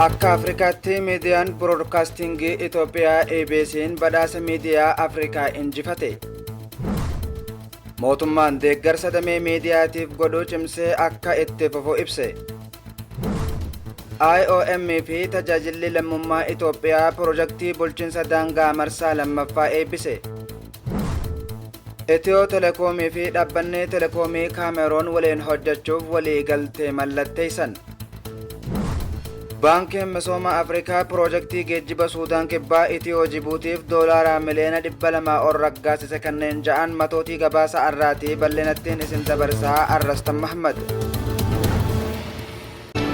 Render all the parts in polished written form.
Akka Afrikaatti miidiyaan biroodkaastingii Itoophiyaa EBC'n badhaasa miidiyaa Afrikaa injifate. Mootummaan deeggarsa damee miidiyaatiif godhu cimsee akka itti fufu ibse. IOM fi tajaajilli lammummaa Itoophiyaa pirojektii bulchiinsa daangaa marsaa lammaffaa eebbise. Itiyoo Telekoomii fi dhaabbanni Telekoomii Kaameroon waliin hojjechuuf walii galtee mallatteessan. Baankiin Misooma Afrikaa pirojektii geejjiba Suudaan Kibbaa Itiyoo Jibuutiif doolaara miliyoona 200 ol raggaasise. Kanneen ja'an matootii gabaasa arraatii bal'inattiin isin dabarsaa, Arrastan Mahmad.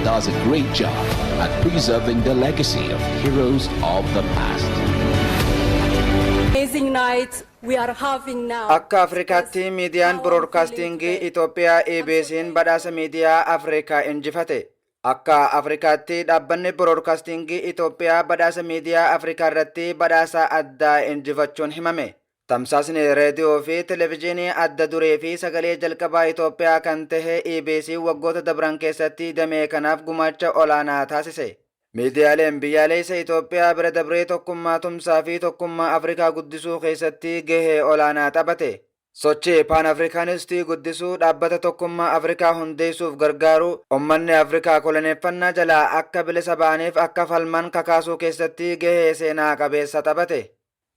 Does a great job at preserving the legacy of heroes of the past. Amazing night we are having now. Akka Afrikaatti miidiyaan biroodkaastingii Itoophiyaa EBC'n badhaasa miidiyaa Afrikaa injifate. Akka Afrikaatti dhaabbanni biroodkaastingii Itoophiyaa badhaasa miidiyaa Afrikaa irratti badhaasa addaa injifachuun himame. Tamsaasni reediyoo fi televezyiinii adda duree fi sagalee jalqabaa Itoophiyaa kan tahe EBC waggoota dabran keessatti damee kanaaf gumaacha olaanaa taasise. Miidiyaaleen biyyaalessa Itoophiyaa bira dabree tokkummaa, tumsaa fi tokkummaa Afrikaa guddisuu keessatti gahee olaanaa taphate. Sochii Paan Afrikaanistii guddisuu, dhaabbata tokkummaa Afrikaa hundeessuuf gargaaru, uummanni Afrikaa koloneeffannaa jalaa akka bilisa ba'aniif akka falman kakaasuu keessatti gahee seenaa qabeessa taphate.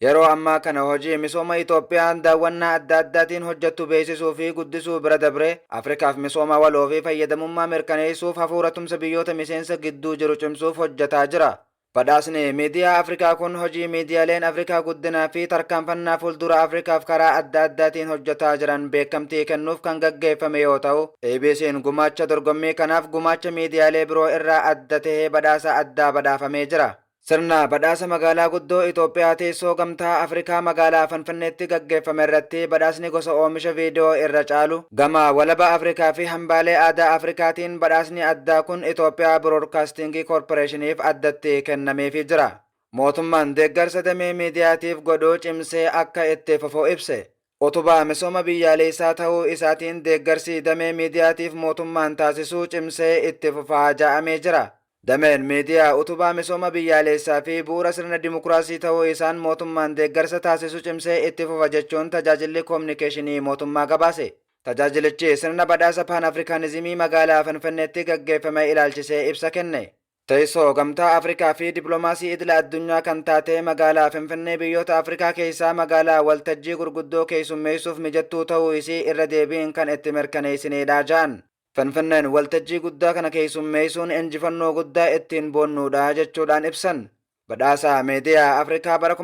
Yeroo ammaa kana hojii misooma Itoophiyaan daawwannaa adda addaatiin hojjettu beeksisuu fi guddisuu bira dabree Afrikaaf misooma waloo fi fayyadamummaa mirkaneessuuf hafuura tumsa biyyoota miseensa gidduu jiru cimsuuf hojjetaa jira. Badhaasni miidiyaa Afrikaa kun hojii miidiyaaleen Afrikaa guddinaa fi tarkaanfannaa fuuldura Afrikaaf karaa adda addaatiin hojjetaa jiran beekamtii kennuuf kan gaggeeffame yoo ta'u, EBC'n gumaacha dorgommii kanaaf gumaacha miidiyaalee biroo irraa adda tahee badhaasa addaa badhaafamee jira. Sirna badhaasa magaalaa guddoo Itoophiyaa, teessoo Gamtaa Afrikaa, magaalaa Finfinneetti gaggeeffame irratti badhaasni gosa oomisha viidiyoo irra caalu gama walaba Afrikaa fi hambaalee aadaa Afrikaatiin badhaasni addaa kun Itoophiyaa Biroodkaastingii Koorporeeshiniif addatti kennameefii jira. Mootummaan deeggarsa damee miidiyaatiif godhu cimsee akka itti fufu ibse. Utubaa misooma biyyaalessaa ta'uu isaatiin deeggarsi damee miidiyaatiif mootummaan taasisuu cimsee itti fufaa ja'amee jira. Dameen miidiyaa utubaa misooma biyyaalessaa fi bu'uura sirna dimokiraasii ta'uu isaan mootummaan deeggarsa taasisu cimsee itti fufa jechuun tajaajilli koominikeeshinii mootummaa gabaase. Tajaajilichi sirna badhaasa Paan Afrikaanizimii magaalaa Finfinneetti gaggeeffame ilaalchisee ibsa kenne. Teessoo Gamtaa Afrikaa fi dippiloomaasii idila addunyaa kan taate magaalaa Finfinnee biyyoota Afrikaa keessaa magaalaa waltajjii gurguddoo keessummeessuuf mijattuu ta'uu isii irra deebiin kan itti mirkaneessinedha ja'an. Finfinneen waltajjii guddaa kana keessummeessuun injifannoo guddaa ittiin boonnuudha jechuudhaan ibsan. Badhaasa miidiyaa Afrikaa bara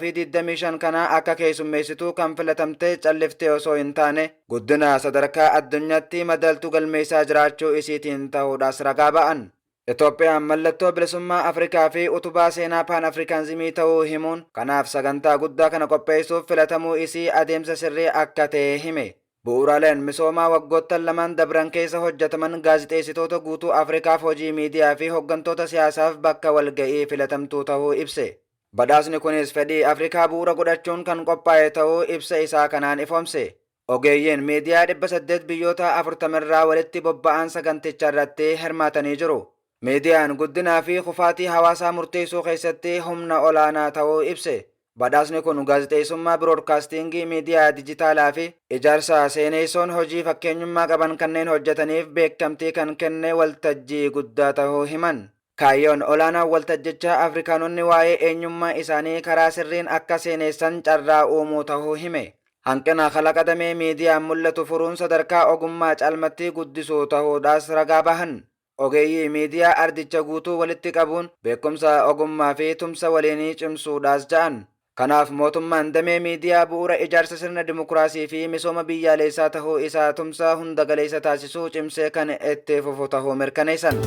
2025 kana akka keessummeessituu kan filatamte calliftee osoo hin taane, guddina sadarkaa addunyaatti madaaltuu galmeessaa jiraachuu isiitiin ta'uudhaas ragaa ba'an. Itoophiyaan mallattoo bilisummaa Afrikaa fi utubaa seenaa Paan Afrikaanizimii ta'uu himuun, kanaaf sagantaa guddaa kana qopheessuuf filatamuu isii adeemsa sirrii akka ta'e hime. Bu'uuraaleen misoomaa waggoottan lamaan dabran keessa hojjetaman gaazixeessitoota guutuu Afrikaaf, hojii miidiyaa fi hooggantoota siyaasaaf bakka walga'ii filatamtuu ta'uu ibse. Badhaasni kunis fedhii Afrikaa bu'uura godhachuun kan qophaa'e ta'uu ibsa isaa kanaan ifoomse. Ogeeyyiin miidiyaa 800 biyyoota 40rraa walitti bobba'an saganticha irratti hirmaatanii jiru. Miidiyaan guddinaa fi kufaatii hawaasaa murteessuu keessatti humna olaanaa ta'uu ibse. Badhaasni kun gaazixeessummaa, biroodkaastingii, miidiyaa dijitaalaa fi ijaarsa seeneessoon hojii fakkeenyummaa qaban kanneen hojjetaniif beekamtii kan kenne waltajjii guddaa ta'uu himan. Kaayyoon olaanaan waltajjichaa Afrikaanonni waa'ee eenyummaa isaanii karaa sirriin akka seeneessan carraa uumuu ta'uu hime. Hanqina kalaqa damee miidiyaan mul'atu furuun sadarkaa ogummaa caalmatti guddisuu ta'uudhaas ragaa bahan. Ogeeyyii miidiyaa ardicha guutuu walitti qabuun beekumsa, ogummaa fi tumsa waliinii cimsuudhaas ja'an. Kanaaf mootummaan damee miidiyaa bu'uura ijaarsa sirna dimokiraasii fi misooma biyyaalessaa ta'uu isaa tumsa hunda galeessa taasisuu cimsee kan itti fufu ta'uu mirkaneessan.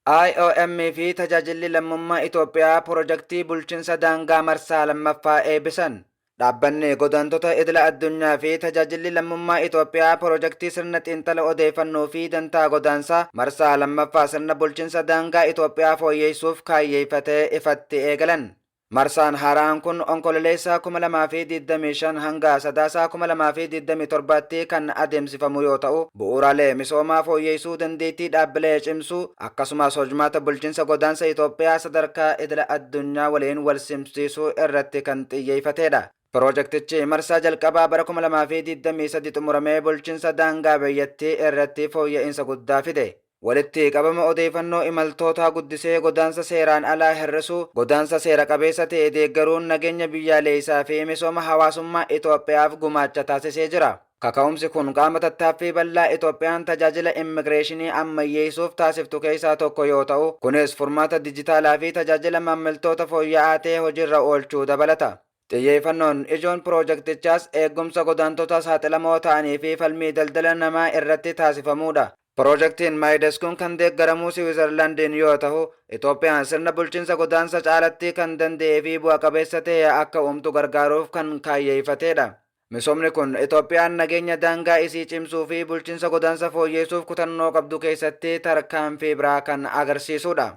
IOM fi tajaajilli lammummaa Itoophiyaa pirojektii bulchiinsa daangaa marsaa lammaffaa eebbisan. Dhaabbanni godaantota idila addunyaa fi tajaajilli lammummaa Itoophiyaa pirojektii sirna xiinxala odeeffannoo fi dantaa godaansaa marsaa lammaffaa sirna bulchiinsa daangaa Itoophiyaa fooyyeessuuf kaayyeeffatee ifatti eegalan. Marsaan haaraan kun Onkololeessa 2025 hanga Sadaasaa 2027tti kan adeemsifamu yoo ta'u, bu'uuraalee misoomaa fooyyessuu, dandeettii dhaabbilee cimsuu, akkasumas hojmaata bulchiinsa godaansa Itoophiyaa sadarkaa idila addunyaa waliin wal simsiisuu irratti kan xiyyeeffatedha. Piroojaktichi marsaa jalqabaa bara 2023 xumuramee bulchiinsa daangaa biyyattii irratti fooyya'insa guddaa fide. Walitti qabama odeeffannoo imaltootaa guddisee godaansa seeraan alaa hir'isuu, godaansa seera qabeessa ta'e deeggaruun nageenya biyyaalessaa fi misooma hawaasummaa Itoophiyaaf gumaacha taasisee jira. Kaka'umsi kun qaama tattaaffii bal'aa Itoophiyaan tajaajila immigireeshinii ammayyeessuuf taasiftu keessaa tokko yoo ta'u, kunis furmaata dijitaalaa fi tajaajila maamiltoota fooyya'aa ta'e hojiirra oolchuu dabalata. Xiyyeeffannoon ijoon piroojaktichaas eegumsa godaantota saaxilamoo ta'anii fi falmii daldala namaa irratti taasifamudha. Piroojaktiin Maayidas kun kan deeggaramu Siwiizerlaandiin yoo ta'u, Itoophiyaan sirna bulchiinsa godaansa caalatti kan danda'ee fi bu'a qabeessa ta'e akka uumtu gargaaruuf kan kaayyeeffatedha. Misoomni kun Itoophiyaan nageenya daangaa isii cimsuu fi bulchiinsa godaansa fooyyessuuf kutannoo qabdu keessatti tarkaanfii biraa kan agarsiisudha.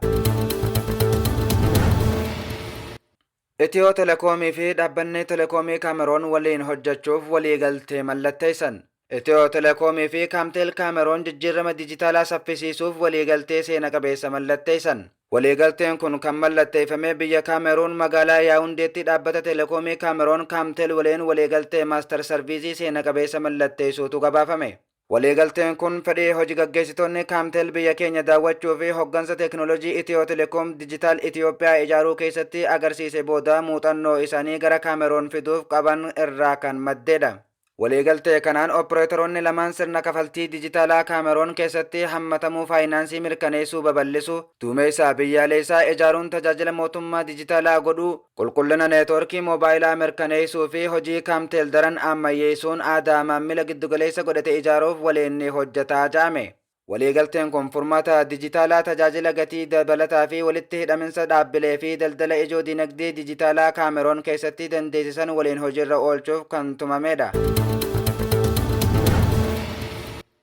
Itiyoo Telekoomii fi dhaabbanni Telekoomii Kaameroon waliin hojjechuuf waliigaltee mallatteessan. Itiyoo Telekoomii fi Kaamteel Kaameroon jijjiirama dijitaalaa saffisiisuuf waliigaltee seena qabeessa mallatteessan. Waliigalteen kun kan mallatteeffame biyya Kaameruun magaalaa Yaawundeetti dhaabbata Telekoomii Kaameroon Kaamteel waliin waliigaltee master service seena qabeessa mallatteessuutu gabaafame. Waliigalteen kun fedhii hojii gaggeessitoonni Kaamteel biyya keenya daawwachuu fi hoggansa teekinooloojii Itiyoo Telekoom Dijitaal Itiyoophiyaa ijaaruu keessatti agarsiise booda muuxannoo isaanii gara Kaameroon fiduuf qaban irraa kan maddeedha. Waliigaltee kanaan opereetoroonni lamaan sirna kafaltii dijitaalaa Kaameroon keessatti hammatamuu faayinaansii mirkaneessuu babal'isu, duumeessa biyyaalessaa ijaaruun tajaajila mootummaa dijitaalaa godhuu, qulqullina neetwoorkii moobaayilaa mirkaneessuu fi hojii Kaamteel daran ammayyeessuun aadaa maamila giddugaleessa godhate ijaaruuf waliin ni hojjetaa jedhame. Waliigalteen kun furmaata dijitaalaa tajaajila gatii dabalataa fi walitti hidhaminsa dhaabbilee fi daldala ijoo dinagdee dijitaalaa Kaameroon keessatti dandeessisan waliin hojiirra oolchuuf kan tumamedha.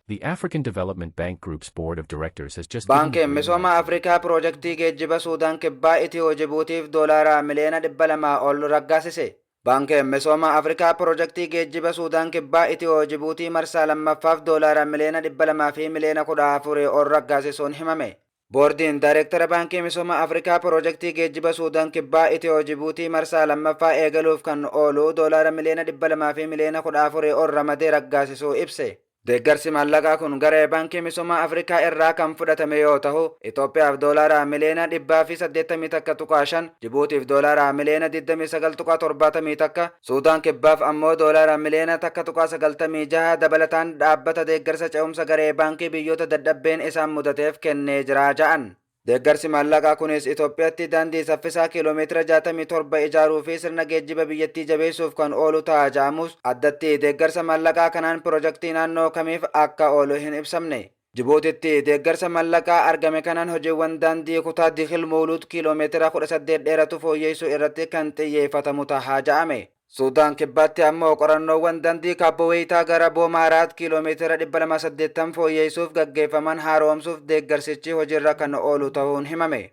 The African Development Bank Group's board of directors has just given the Baankiin green misooma light. Afrikaa piroojaktii geejjiba Suudaan Kibbaa Itiyoo Jibuutiif doolaara miliyoona 200 ol raggaasise. Baankiin misooma Afrikaa piroojaktii geejjiba Suudaan Kibbaa Itiyoo Jibuutii marsaa lammaffaaf doolaara miliyoona 200 fi miliyoona 14 ol raggaasisuun himame. Boordiin Daayireektara Baankii Misooma Afrikaa piroojaktii geejjiba Suudaan Kibbaa Itiyoo Jibuutii marsaa lammaffaa eegaluuf kan oolu doolaara miliyoona 200 fi miliyoona 14 ol ramadee raggaasisuu ibse. Deeggarsi maallaqaa kun garee Baankii Misooma Afrikaa irraa kan fudhatame yoo ta'u, Itoophiyaaf doolaara miliyoona 181.5, Jibuutiif doolaara miliyoona 29.71, Suudaan Kibbaaf ammoo doolaara miliyoona 1.96 dabalataan dhaabbata deeggarsa ce'umsa garee baankii biyyoota dadhabbeen isaan mudateef kennee jira ja'an. Deeggarsi maallaqaa kunis Itoophiyaatti daandii saffisaa kiiloomeetira 67 ijaaruu fi sirna geejjiba biyyattii jabeessuuf kan oolu ta'a ja'amus, addatti deeggarsa maallaqaa kanaan piroojaktii naannoo kamiif akka oolu hin ibsamne. Jibuutitti deeggarsa maallaqaa argame kanaan hojiiwwan daandii kutaa Dikil Muuluut kiiloomeetira 18 dheeratu fooyyessuu irratti kan xiyyeeffatamu ta'a ja'ame. Suudaan Kibbaatti ammoo qorannoowwan daandii Kaabboweeyitaa gara Boomaaraat kiiloomeetira 280 fooyyessuuf gaggeeffaman haaromsuuf deeggarsichi hojiirra kan oolu ta'uun himame.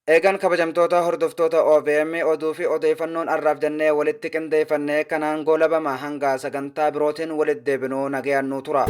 Eegan, kabajamtoota hordoftoota OVM, oduu fi odeeffannoon arraaf jennee walitti qindeeffannee kanaan goolabama. Hanga sagantaa birootiin walitti deebinuu nagayaan nuu tura.